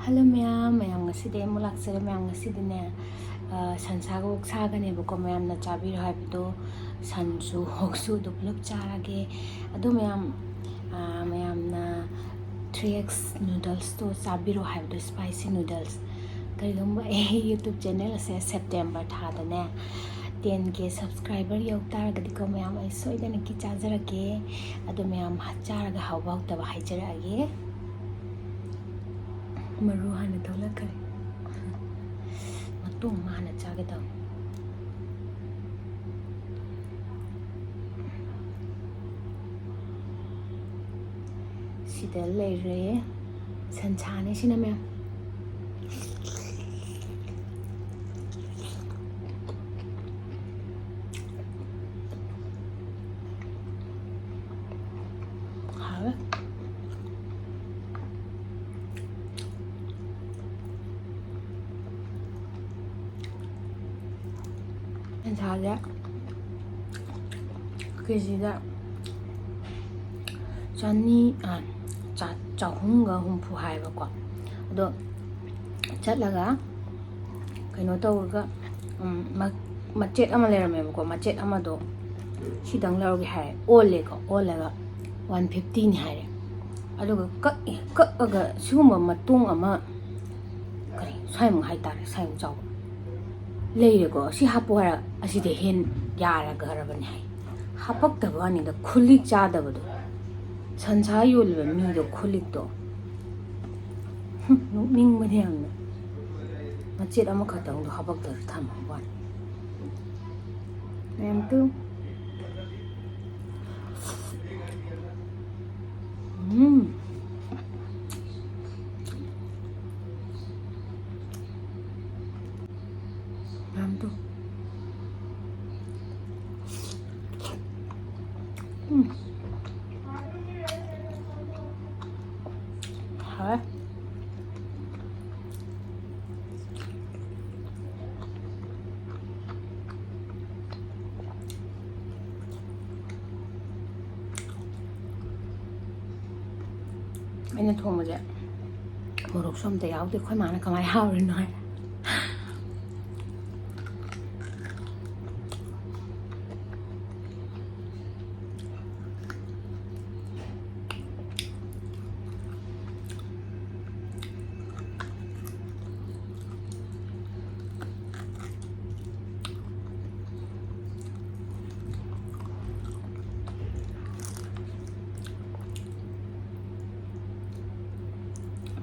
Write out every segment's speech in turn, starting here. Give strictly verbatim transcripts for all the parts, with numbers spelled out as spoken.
Hello ꯃꯌꯥꯝ, ꯃꯌꯥꯝ ꯉꯁꯤꯗꯤ ꯑꯩ ꯑꯃꯨꯛ ꯂꯥꯛꯆꯔꯦ꯫ ꯃꯌꯥꯝ ꯉꯁꯤꯗꯤꯅꯦ, ꯑ, ꯁꯟꯁꯥꯒ ꯑꯣꯛꯁꯥꯒꯅꯦꯕꯀꯣ, ꯃꯌꯥꯝꯅ ꯆꯥꯕꯤꯔꯣ ꯍꯥꯏꯕꯗꯣ, ꯁꯟꯁꯨ ꯑꯣꯛꯁꯨ ꯑꯗꯨ ꯄꯨꯂꯞ ꯆꯥꯔꯒꯦ꯫ ꯑꯗꯣ ꯃꯌꯥꯝ, ꯑ, ꯃꯌꯥꯝꯅ three X noodlesꯇꯣ ꯆꯥꯕꯤꯔꯣ ꯍꯥꯏꯕꯗꯣ, spicy noodles꯫ ꯀꯔꯤꯒꯨꯝꯕ ꯑꯩ YouTube channel ꯑꯁꯦ September ꯊꯥꯗꯅꯦ ten K subscriber ꯌꯧ ꯇꯥꯔꯒꯗꯤꯀꯣ ꯃꯌꯥꯝ, ꯑꯩ ꯁꯣꯏꯗꯅꯀꯤ ꯆꯥꯖꯔꯛꯀꯦ꯫ ꯑꯗꯣ ꯃꯌꯥꯝ ꯆꯥꯔꯒ ꯍꯥꯎꯕ ꯍꯥꯎꯇꯕ ꯍꯥꯏꯖꯔꯛꯑꯒꯦ꯫ ꯃꯔꯨ ꯍꯥꯟꯅ ꯊꯣꯛꯂꯛꯈ꯭ꯔꯦ꯫ ꯃꯇꯣꯡ ꯑꯃ ꯍꯥꯟꯅ ꯆꯥꯒꯦ ꯇꯧꯅꯤ꯫ ꯁꯤꯗ ꯂꯩꯔꯦ꯫ ꯁꯟꯁꯥꯅꯤ ꯁꯤꯅ ꯃꯌꯥꯝ꯫ ꯍꯥꯎꯋꯦ꯫ ꯁꯟꯁꯥꯁꯦ ꯀꯦꯖꯤꯗ ꯆꯅꯤ, ꯑ, ꯆꯥ-, ꯆꯍꯨꯝꯒ ꯍꯨꯝꯐꯨ ꯍꯥꯏꯌꯦꯕꯀꯣ꯫ ꯑꯗꯣ ꯆꯠꯂꯒ ꯀꯩꯅꯣ ꯇꯧꯔꯒ, ꯎꯝ, ꯃ-, ꯃꯆꯦꯠ ꯑꯃ ꯂꯩꯔꯝꯃꯦꯕꯀꯣ꯫ ꯃꯆꯦꯠ ꯑꯃꯗꯣ ꯁꯤꯗꯪ ꯂꯧꯔꯒꯦ ꯍꯥꯏꯔꯦ꯫ ꯑꯣꯜꯂꯦꯀꯣ, ꯑꯣꯜꯂꯒ one fiftyꯅꯤ ꯍꯥꯏꯔꯦ꯫ ꯑꯗꯨꯒ ꯀꯛꯑꯦ, ꯀꯛꯑꯒ ꯁꯤꯒꯨꯝꯕ ꯃꯇꯣꯡ ꯑꯃ, ꯀꯔꯤ, ꯁ꯭ꯋꯥꯏꯃꯨꯛ ꯍꯥꯏꯇꯥꯔꯦ, ꯁ꯭ꯋꯥꯏꯃꯨꯛ ꯆꯥꯎꯕ ꯂꯩꯔꯦꯀꯣ꯫ ꯁꯤ ꯍꯥꯞꯄꯣ ꯍꯥꯏꯔ ꯑꯁꯤꯗ ꯍꯦꯟ ꯌꯥꯔꯒꯔꯕꯅꯤ ꯍꯥꯏ꯫ ꯍꯥꯄꯛꯇꯕ ꯋꯥꯅꯤꯗ, ꯈꯨꯂꯤꯛ ꯆꯥꯗꯕꯗꯣ꯫ ꯁꯟꯁꯥ ꯌꯣꯜꯂꯤꯕ ꯃꯤꯗꯣ ꯈꯨꯂꯤꯛꯇꯣ꯫ ꯍꯨꯝ, ꯅꯣꯛꯅꯤꯡꯕꯅꯦ ꯌꯥꯝꯅ꯫ ꯃꯆꯦꯠ ꯑꯃꯈꯛꯇꯪꯗꯣ ꯍꯥꯄꯛꯇꯅ ꯊꯝꯕ ꯋꯥꯅꯤ꯫ ꯃꯌꯥꯝ ꯇꯨ꯫ ꯎꯝ꯫ ꯃꯌꯥꯝ ꯇꯨ꯫ ꯎꯝ꯫ ꯍꯥꯎꯋꯦ꯫ ꯑꯩꯅ ꯊꯣꯡꯕꯁꯦ ꯃꯣꯔꯣꯛꯁꯨ ꯑꯝꯇ ꯌꯥꯎꯗꯦ, ꯑꯩꯈꯣꯏ ꯃꯥꯅ ꯀꯃꯥꯏꯅ ꯍꯥꯎꯔꯤꯅꯣ ꯍꯥꯏ꯫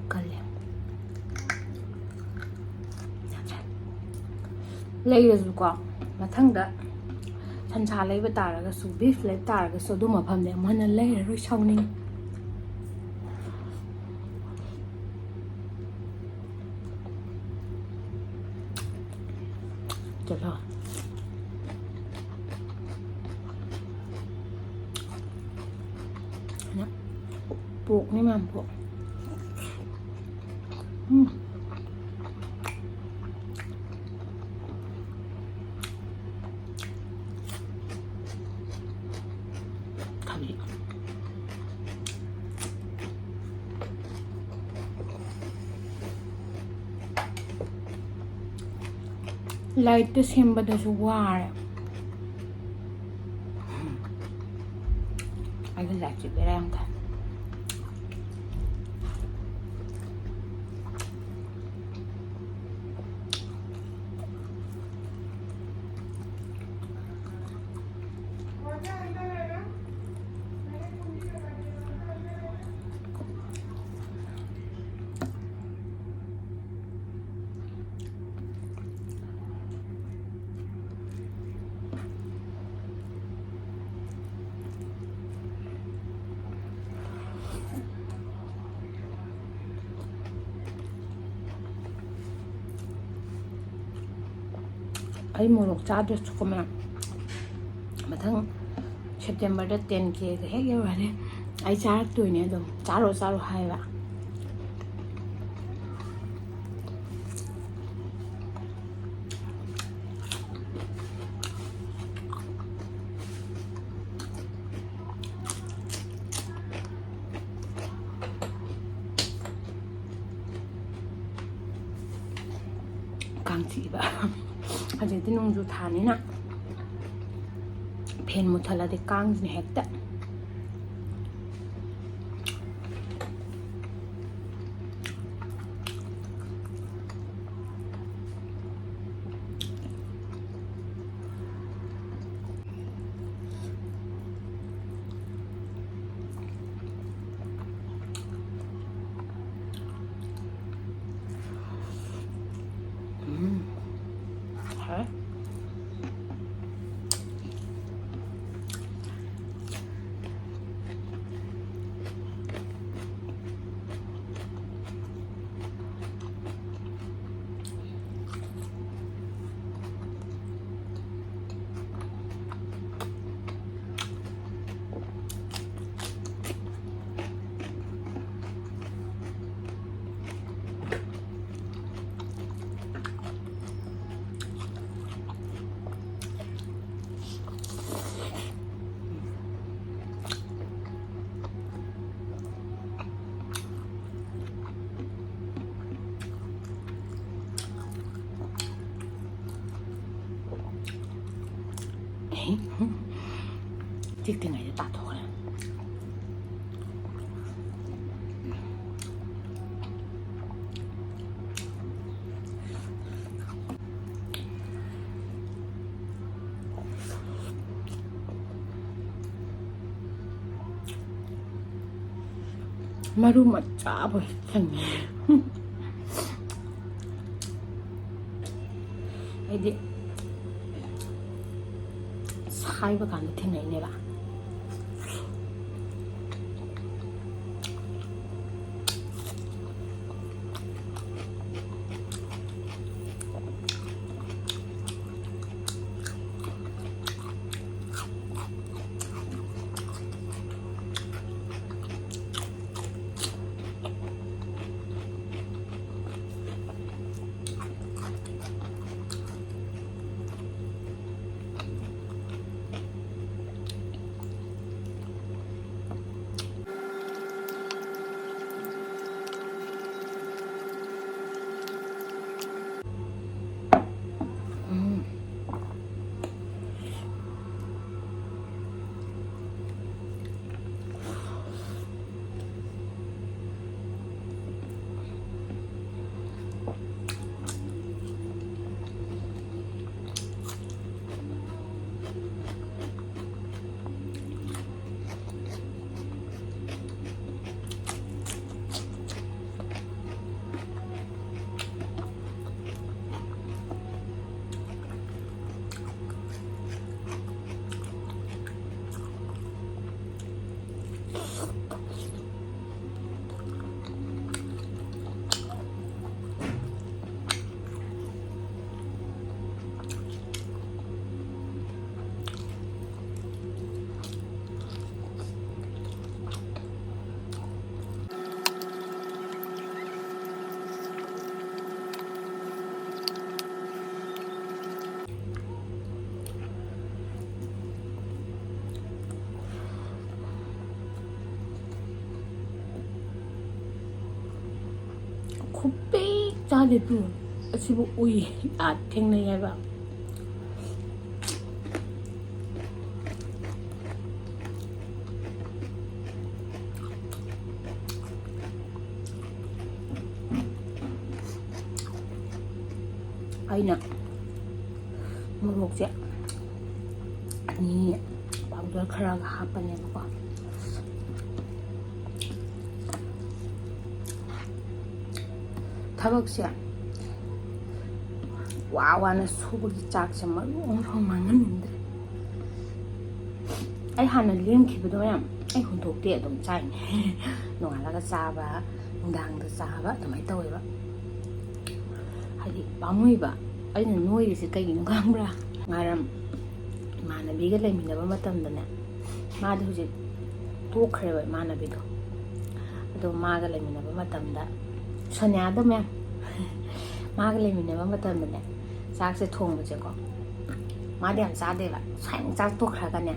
ꯀꯜꯂꯦ꯫ ꯂꯩꯔꯁꯨꯀꯣ, ꯃꯊꯪꯗ ꯁꯟꯁꯥ ꯂꯩꯕ ꯇꯥꯔꯒꯁꯨ, ꯕꯤꯐ ꯂꯩꯕ ꯇꯥꯔꯒꯁꯨ, ꯑꯗꯨ ꯃꯐꯝꯗꯤ ꯑꯃꯨꯛ ꯍꯟꯅ ꯂꯩꯔꯔꯣꯏ, ꯁꯥꯎꯅꯤꯡꯉꯤ꯫ ꯆꯠꯂꯣ꯫ ꯄꯣꯛꯅꯤ ꯃꯌꯥꯝ, ꯄꯣꯛ꯫ ꯎꯝ꯫ ꯊꯕꯤ꯫ ꯂꯥꯏꯠꯇ ꯁꯦꯝꯕꯗꯁꯨ ꯋꯥꯔꯦ꯫ ꯑꯩꯒꯤ ꯂꯥꯏꯠꯁꯦ ꯕꯦꯔꯥ ꯌꯥꯝ ꯇꯥꯏ꯫ ꯑꯩ ꯃꯣꯔꯣꯛ ꯆꯥꯗ꯭ꯔꯁꯨꯀꯣ ꯃꯌꯥꯝ, ꯃꯊꯪ ꯁꯦꯞꯇꯦꯝꯕꯔꯗ ꯇꯦꯟ ꯀꯦꯒ ꯍꯦꯛ ꯌꯧꯔꯛꯑꯗꯤ ꯑꯩ ꯆꯥꯔꯛꯇꯣꯏꯅꯦ ꯑꯗꯨꯝ, "ꯆꯥꯔꯣ, ꯆꯥꯔꯣ" ꯍꯥꯏꯕ꯫ ꯀꯥꯡ ꯆꯤꯛꯏꯕ꯫ ꯍꯧꯖꯤꯛꯇꯤ ꯅꯣꯡꯖꯨ ꯊꯥꯅꯤꯅ ꯐꯦꯟ ꯃꯨꯠꯊꯠꯂꯗꯤ ꯀꯥꯡꯁꯤꯅ ꯍꯦꯛꯇ꯫ ꯎꯝ꯫ ꯍꯥꯎꯋꯦ꯫ ꯆꯤꯛꯇ꯭ꯔꯤꯉꯩꯗ ꯇꯥꯊꯣꯛꯈ꯭ꯔꯦ꯫ ꯃꯔꯨ ꯃꯆꯥꯕꯨ ꯍꯦꯛ ꯊꯦꯡꯅꯩ꯫ ꯑꯩꯗꯤ ꯁꯥꯏꯕ ꯀꯥꯟꯗ ꯊꯦꯡꯅꯩꯅꯦꯕ꯫ ꯈꯨꯄꯤꯛ ꯆꯥꯗꯦ ꯇꯨ꯫ ꯑꯁꯤꯕꯨ ꯎꯏ꯫ ꯑꯥ, ꯊꯦꯡꯅꯩ ꯍꯥꯏꯕ꯫ ꯑꯩꯅ ꯃꯣꯔꯣꯛꯁꯦ ꯑꯅꯤ powder ꯈꯔꯒ ꯍꯥꯞꯄꯅꯦꯕꯀꯣ꯫ ꯊꯕꯛꯁꯦ ꯋꯥ ꯋꯥꯅ ꯁꯨꯕꯒꯤ ꯆꯥꯛꯁꯦ ꯃꯔꯨ ꯑꯃꯐꯥꯎ ꯃꯥꯡꯍꯟꯅꯤꯡꯗ꯭ꯔꯦ꯫ ꯑꯩ ꯍꯥꯟꯅ ꯂꯦꯝꯈꯤꯕꯗꯣ ꯃꯌꯥꯝ ꯑꯩ ꯍꯨꯟꯗꯣꯛꯇꯦ, ꯑꯗꯨꯝ ꯆꯥꯏꯅꯦ꯫ ꯅꯣꯡꯉꯥꯜꯂꯒ ꯆꯥꯕ, ꯅꯨꯡꯗꯥꯡꯗ ꯆꯥꯕ ꯑꯗꯨꯃꯥꯏꯅ ꯇꯧꯋꯦꯕ꯫ ꯍꯥꯏꯗꯤ ꯄꯥꯝꯃꯨꯏꯕ꯫ ꯑꯩꯅ ꯅꯣꯏꯔꯤꯁꯦ ꯀꯩꯒꯤꯅꯣ ꯈꯪꯕ꯭ꯔꯥ? ꯉꯥꯔꯝ ꯏꯃꯥꯟꯅꯕꯤꯒ ꯂꯩꯃꯤꯟꯅꯕ ꯃꯇꯝꯗꯅꯦ, ꯃꯥꯗꯤ ꯍꯧꯖꯤꯛ ꯇꯣꯛꯈ꯭ꯔꯦꯕ ꯏꯃꯥꯟꯅꯕꯤꯗꯣ꯫ ꯑꯗꯣ ꯃꯥꯒ ꯂꯩꯃꯤꯟꯅꯕ ꯃꯇꯝꯗ, ꯁꯣꯅꯤꯌꯥꯗꯣ ꯃꯦꯝ, ꯃꯥꯒ ꯂꯩꯃꯤꯟꯅꯕ ꯃꯇꯝꯗꯅꯦ, ꯆꯥꯛꯁꯦ ꯊꯣꯡꯕꯁꯦꯀꯣ, ꯃꯥꯗꯤ ꯌꯥꯝ ꯆꯥꯗꯦꯕ꯫ ꯁ꯭ꯋꯥꯏꯃꯨꯛ ꯆꯥꯛ ꯇꯣꯛꯈ꯭ꯔꯒꯅꯦ,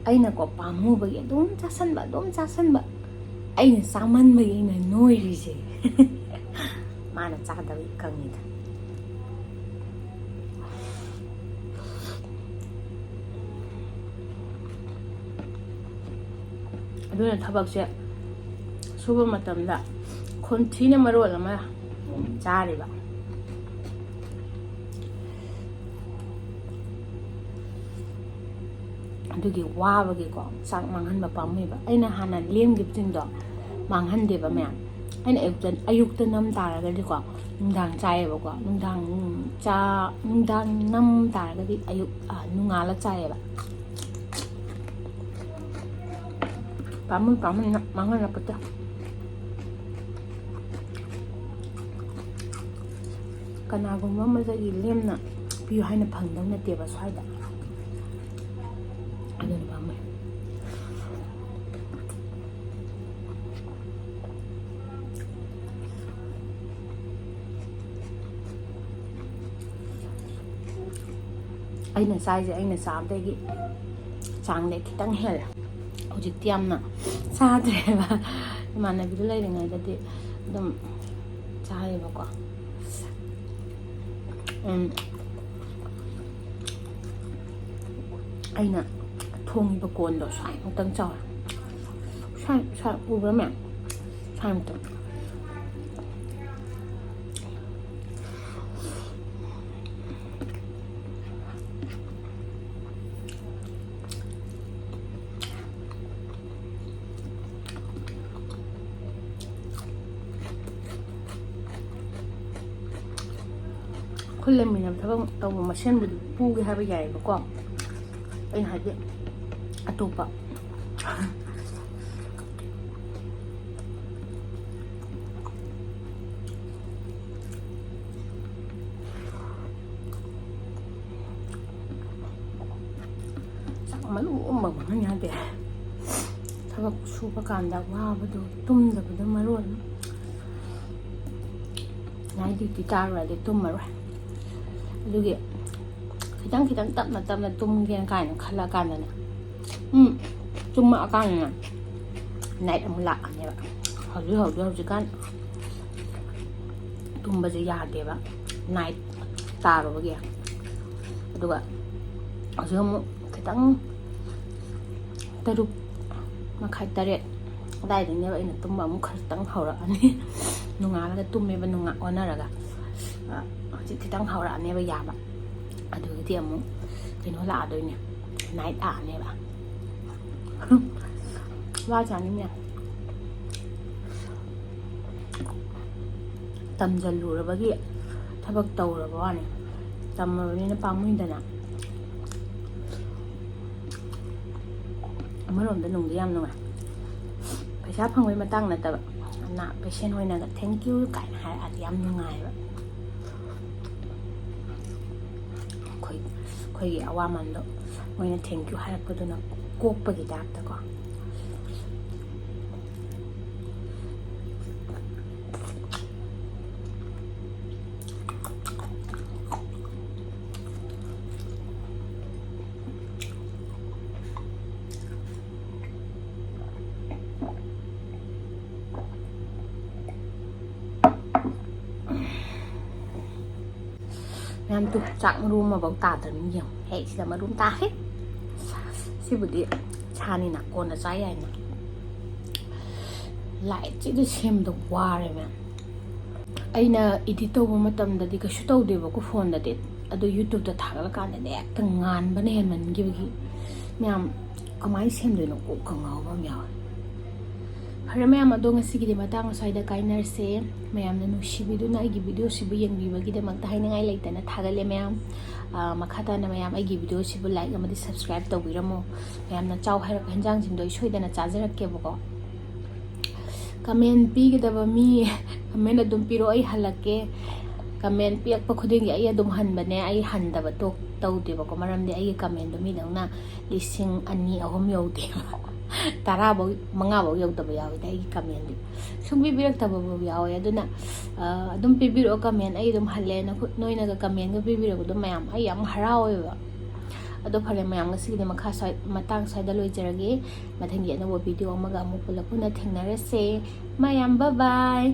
ꯑꯩꯅꯀꯣ ꯄꯥꯝꯃꯨꯕꯒꯤ ꯑꯗꯨꯝ ꯆꯥꯁꯟꯕ, ꯑꯗꯨꯝ ꯆꯥꯁꯟꯕ꯫ ꯑꯩꯅ ꯆꯥꯃꯟꯕꯒꯤ ꯑꯩꯅ ꯅꯣꯏꯔꯤꯁꯦ꯫ ꯃꯥꯅ ꯆꯥꯗꯕꯒꯤ ꯀꯪꯉꯤꯗ꯫ ꯑꯗꯨꯅ ꯊꯕꯛꯁꯦ ꯁꯨꯕ ꯃꯇꯝꯗ ꯈꯣꯟꯊꯤꯅ ꯃꯔꯣꯜ ꯑꯃ ꯆꯥꯔꯤꯕ꯫ ꯑꯗꯨꯒꯤ ꯋꯥꯕꯒꯤꯀꯣ ꯆꯥꯛ ꯃꯥꯡꯍꯟꯕ ꯄꯥꯝꯃꯨꯏꯕ꯫ ꯑꯩꯅ ꯍꯥꯟꯅ ꯂꯦꯝꯈꯤꯕꯁꯤꯡꯗꯣ ꯃꯥꯡꯍꯟꯗꯦꯕ ꯃꯌꯥꯝ꯫ ꯑꯩꯅ ꯑꯌꯨꯛꯇ, ꯑꯌꯨꯛꯇ ꯅꯝ ꯇꯥꯔꯒꯗꯤꯀꯣ, ꯅꯨꯡꯗꯥꯡ ꯆꯥꯏꯌꯦꯕꯀꯣ꯫ ꯅꯨꯡꯗꯥꯡ ꯆꯥ-, ꯅꯨꯡꯗꯥꯡ ꯅꯝ ꯇꯥꯔꯒꯗꯤ ꯑꯌꯨꯛ, ꯑ, ꯅꯣꯡꯉꯥꯜꯂ ꯆꯥꯏꯌꯦꯕ꯫ ꯄꯥꯝꯃꯨꯏ, ꯄꯥꯝꯃꯨꯏ, ꯃꯥꯡꯍꯜꯂꯛꯄꯗꯣ꯫ ꯀꯅꯥꯒꯨꯝꯕ ꯑꯃꯗꯒꯤ ꯂꯦꯝꯅ ꯄꯤꯌꯨ ꯍꯥꯏꯅ ꯐꯪꯗꯧ ꯅꯠꯇꯦꯕ ꯁ꯭ꯋꯥꯏꯗ꯫ ꯑꯗꯨꯅ ꯄꯥꯝꯃꯨꯏ꯫ ꯑꯩꯅ ꯆꯥꯏꯁꯦ ꯑꯩꯅ ꯆꯥꯕꯗꯒꯤ ꯆꯥꯡꯗꯩ ꯈꯤꯇꯪ ꯍꯦꯜꯂꯦ꯫ ꯍꯧꯖꯤꯛꯇꯤ ꯌꯥꯝꯅ ꯆꯥꯗ꯭ꯔꯦꯕ꯫ ꯏꯃꯥꯟꯅꯕꯤꯗꯨ ꯂꯩꯔꯤꯉꯩꯗꯗꯤ ꯑꯗꯨꯝ ꯆꯥꯔꯦꯕꯀꯣ꯫ ꯎꯝ, ꯑꯩꯅ ꯊꯣꯡꯉꯤꯕ ꯀꯣꯟꯗꯣ ꯁ꯭ꯋꯥꯏꯃꯨꯛꯇꯪ ꯆꯥꯎꯔꯦ꯫ ꯁ꯭ꯋꯥꯏ, ꯁ꯭ꯋꯥꯏ ꯎꯕ꯭ꯔꯥ ꯃꯌꯥꯝ? ꯁ꯭ꯋꯥꯏꯃꯨꯛꯇꯪ꯫ ꯑꯩꯈꯣꯏ ꯂꯩꯃꯤꯟꯅꯕ ꯊꯕꯛ ꯇꯧꯕ ꯃꯁꯦꯟꯕꯨꯗꯤ ꯄꯨꯒꯦ ꯍꯥꯏꯕ ꯌꯥꯏꯑꯕꯀꯣ, ꯑꯩꯅ ꯍꯥꯏꯗꯤ ꯑꯇꯣꯞꯄ꯫ ꯆꯥꯛ ꯃꯔꯨ ꯑꯃ ꯃꯥꯡꯍꯟ ꯌꯥꯗꯦ꯫ ꯊꯕꯛ ꯁꯨꯕ ꯀꯥꯟꯗ ꯋꯥꯕꯗꯣ, ꯇꯨꯝꯗꯕꯗꯣ ꯃꯔꯣꯜ ꯑꯃ꯫ ꯅꯥꯏꯠ ꯗ꯭ꯌꯨꯇꯤ ꯇꯥꯔꯨꯔꯗꯤ ꯇꯨꯝꯃꯔꯣꯏ꯫ ꯑꯗꯨꯒꯤ ꯈꯤꯇꯪ ꯈꯤꯇꯪ ꯇꯞꯅ ꯇꯞꯅ ꯇꯨꯝꯒꯦꯅ ꯀꯥꯏꯅ ꯈꯜꯂꯀꯥꯟꯗꯅꯦ, ꯎꯝ, ꯇꯨꯝꯃꯛꯑꯀꯥꯟꯗꯅꯦ ꯅꯥꯏꯠ ꯑꯃꯨꯛ ꯂꯥꯛꯑꯅꯦꯕ꯫ ꯍꯧꯖꯤꯛ ꯍꯧꯖꯤꯛ ꯍꯧꯖꯤꯛꯀꯥꯟ ꯇꯨꯝꯕꯁꯦ ꯌꯥꯗꯦꯕ, ꯅꯥꯏꯠ ꯇꯥꯔꯨꯕꯒꯤ꯫ ꯑꯗꯨꯒ ꯍꯧꯖꯤꯛ ꯑꯃꯨꯛ ꯈꯤꯇꯪ ꯇꯔꯨꯛ ꯃꯈꯥꯏ, ꯇꯔꯦꯠ ꯑꯗꯥꯏꯗꯩꯅꯦꯕ ꯑꯩꯅ ꯇꯨꯝꯕ ꯑꯃꯨꯛ ꯈꯔꯇꯪ ꯍꯧꯔꯛꯑꯅꯤ꯫ ꯅꯣꯡꯉꯥꯜꯂꯒ ꯇꯨꯝꯃꯦꯕ, ꯅꯣꯡꯉꯥꯜ ꯑꯣꯟꯅꯔꯒ꯫ ꯑ, ꯍꯧꯖꯤꯛ ꯈꯤꯇꯪ ꯍꯧꯔꯛꯑꯅꯦꯕ ꯌꯥꯕ꯫ ꯑꯗꯨꯗꯤ ꯑꯃꯨꯛ ꯀꯩꯅꯣ ꯂꯥꯛꯑꯗꯣꯏꯅꯦ, ꯅꯥꯏꯠ ꯂꯥꯛꯑꯅꯦꯕ꯫ ꯋꯥ ꯆꯥꯅꯤꯡꯉꯦ꯫ ꯇꯝꯁꯤꯜꯂꯨꯔꯕꯒꯤ ꯊꯕꯛ ꯇꯧꯔꯕ ꯋꯥꯅꯤ꯫ ꯇꯝꯃꯕꯅꯤꯅ ꯄꯥꯝꯃꯨꯏꯗꯅ꯫ ꯑꯃꯔꯣꯝꯗ ꯅꯨꯡꯗꯤ ꯌꯥꯝ ꯅꯨꯡꯉꯥꯏ꯫ ꯄꯩꯁꯥ ꯐꯪꯕꯩ ꯃꯇꯥꯡ ꯅꯠꯇꯕ, ꯌꯥꯝꯅ ꯄꯦꯁꯦꯟ ꯑꯣꯏꯅꯒ "thank you" ꯀꯥꯏꯅ ꯍꯥꯏꯔꯛꯑꯗꯤ ꯌꯥꯝ ꯅꯨꯡꯉꯥꯏꯕ꯫ ꯑꯩꯈꯣꯏ, ꯑꯩꯈꯣꯏꯒꯤ ꯑꯋꯥꯃꯟꯗꯣ ꯃꯣꯏꯅ "thank you" ꯍꯥꯏꯔꯛꯄꯗꯨꯅ ꯀꯣꯛꯄꯒꯤ ꯇꯥꯏꯞꯇꯀꯣ꯫ ꯃꯌꯥꯝ ꯇꯨ ꯆꯥꯛ ꯃꯔꯨ ꯑꯃꯐꯥꯎ ꯇꯥꯗ꯭ꯔꯕꯅꯤ ꯌꯦꯡꯉꯣ꯫ ꯍꯦ, ꯁꯤꯗ ꯃꯔꯨ ꯑꯃ ꯇꯥꯈ꯭ꯔꯦ꯫ ꯁꯤꯕꯨꯗꯤ ꯁꯥꯅꯤꯅ ꯀꯣꯟꯅ ꯆꯥ ꯌꯥꯏꯅ꯫ ꯂꯥꯏꯠꯁꯤꯗ ꯁꯦꯝꯕꯗ ꯋꯥꯔꯦ ꯃꯌꯥꯝ꯫ ꯑꯩꯅ edit ꯇꯧꯕ ꯃꯇꯝꯗꯗꯤ ꯀꯩꯁꯨ ꯇꯧꯗꯦꯕꯀꯣ ꯐꯣꯟꯗꯗꯤ, ꯑꯗꯣ YouTube-ꯇ ꯊꯥꯒꯠꯂꯀꯥꯟꯗꯗꯤ ꯍꯦꯛꯇ ꯉꯥꯟꯕꯅ ꯍꯦꯟꯃꯟꯈꯤꯕꯒꯤ ꯃꯌꯥꯝ ꯀꯃꯥꯏꯅ ꯁꯦꯝꯗꯣꯏꯅꯣ ꯀꯣꯛꯀ ꯉꯥꯎꯕ ꯑꯃ ꯌꯥꯎꯋꯦ꯫ ꯐꯔꯦ ꯃꯌꯥꯝ, ꯑꯗꯣ ꯉꯁꯤꯒꯤꯗꯤ ꯃꯇꯥꯡ ꯑꯁ꯭ꯋꯥꯏꯗ ꯀꯥꯏꯅꯔꯁꯦ꯫ ꯃꯌꯥꯝꯅ ꯅꯨꯡꯁꯤꯕꯤꯗꯨꯅ ꯑꯩꯒꯤ video-ꯁꯤꯕꯨ ꯌꯦꯡꯕꯤꯕꯒꯤꯗꯃꯛꯇ ꯍꯥꯏꯅꯤꯡꯉꯥꯏ ꯂꯩꯇꯅ ꯊꯥꯒꯠꯂꯦ ꯃꯌꯥꯝ꯫ ꯑꯥ, ꯃꯈꯥ ꯇꯥꯅ ꯃꯌꯥꯝ ꯑꯩꯒꯤ video-ꯁꯤꯕꯨ like ꯑꯃꯗꯤ subscribe ꯇꯧꯕꯤꯔꯝꯃꯣ꯫ ꯃꯌꯥꯝꯅ ꯆꯥꯎ ꯍꯥꯏꯔꯛꯄ ꯍꯦꯟꯖꯥꯡꯁꯤꯡꯗꯣ ꯑꯩ ꯁꯣꯏꯗꯅ ꯆꯥꯖꯔꯛꯀꯦꯕꯀꯣ꯫ Comment ꯄꯤꯒꯗꯕ ꯃꯤ comment ꯑꯗꯨꯝ ꯄꯤꯔꯛꯑꯣ, ꯑꯩ ꯍꯜꯂꯛꯀꯦ꯫ Comment ꯄꯤꯔꯛꯄ ꯈꯨꯗꯤꯡꯒꯤ ꯑꯩ ꯑꯗꯨꯝ ꯍꯟꯕꯅꯦ꯫ ꯑꯩ ꯍꯟꯗꯕ ꯇꯣꯛ ꯇꯧꯗꯦꯕꯀꯣ, ꯃꯔꯝꯗꯤ ꯑꯩꯒꯤ comment-ꯗꯣ ꯃꯤꯗꯧꯅ ꯂꯤꯁꯤꯡ ꯑꯅꯤ, ꯑꯍꯨꯝ ꯌꯧꯗꯦꯕ꯫ ꯇꯔꯥꯐꯧ, ꯃꯉꯥꯐꯧ ꯌꯧꯗꯕ ꯌꯥꯎꯋꯤꯗ ꯑꯩꯒꯤ comment-ꯗꯤ꯫ ꯁꯨꯡꯄꯤ ꯄꯤꯔꯛꯇꯕꯐꯥꯎ ꯌꯥꯎꯋꯦ꯫ ꯑꯗꯨꯅ, ꯑ, ꯑꯗꯨꯝ ꯄꯤꯕꯤꯔꯛꯑꯣ comment, ꯑꯩ ꯑꯗꯨꯝ ꯍꯜꯂꯦ꯫ ꯅꯈꯨ-, ꯅꯣꯏꯅꯒ comment-ꯒ ꯄꯤꯕꯤꯔꯛꯄꯗꯣ ꯃꯌꯥꯝ, ꯑꯩ ꯌꯥꯝ ꯍꯔꯥꯎꯋꯦꯕ꯫ ꯑꯗꯣ ꯐꯔꯦ ꯃꯌꯥꯝ, ꯉꯁꯤꯒꯤꯗꯤ ꯃꯈꯥ ꯁ꯭ꯋꯥꯏ-, ꯃꯇꯥꯡ ꯁ꯭ꯋꯥꯏꯗ ꯂꯣꯏꯖꯔꯒꯦ꯫ ꯃꯊꯪꯒꯤ ꯑꯅꯧꯕ video ꯑꯃꯒ ꯑꯃꯨꯛ ꯄꯨꯂꯞ ꯄꯨꯟꯅ ꯊꯦꯡꯅꯔꯁꯦ꯫ ꯃꯌꯥꯝ, bye bye꯫